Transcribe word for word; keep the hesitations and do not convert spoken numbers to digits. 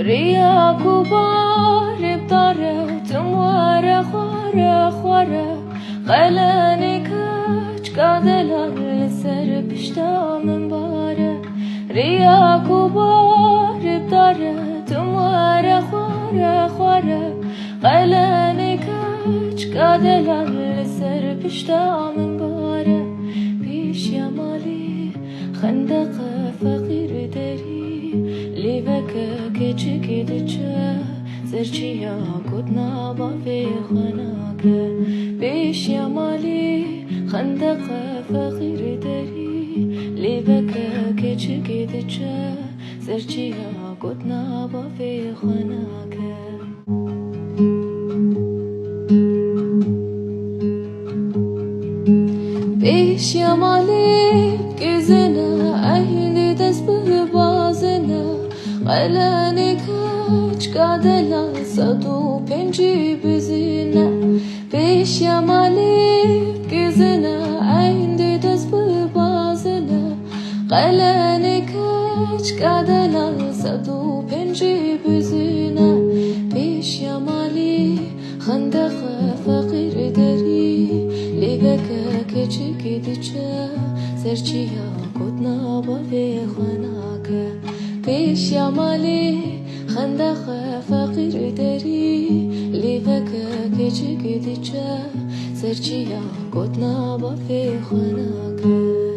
Riya ku barê bi dare, tim were xware xware, qelenê keçika delal li ser pişta min bare. Riya ku barê bi dare, tim were xware xware, qelenê keçika delal li ser pişta min bare. Pêşiya malê xendeqe feqîr derî, lêveke keçikê diçe, ser çiya gotina bavê xwe nake. Pêşiya malê xendeqe feqîr derî, lêveke keçikê diçe, ser çiya gotina bavê xwe nake. Pêşiya malê bikizine, eynî dest bibazine, qelenê keçika delal sed û pêncî bizine. Pêşiya malê bikizine, eynî dest bibazine, qelenê keçika delal sed û pêncî bizine. Pêşiya malê xendeqe feqîr derî, lêveke keçikê diçe, ser çiya gotina bavê xwe nake. Pêşiya malê xendeqe feqîr derî, lêveke keçikê diçe, ser çiya gotina bavê xwe nake.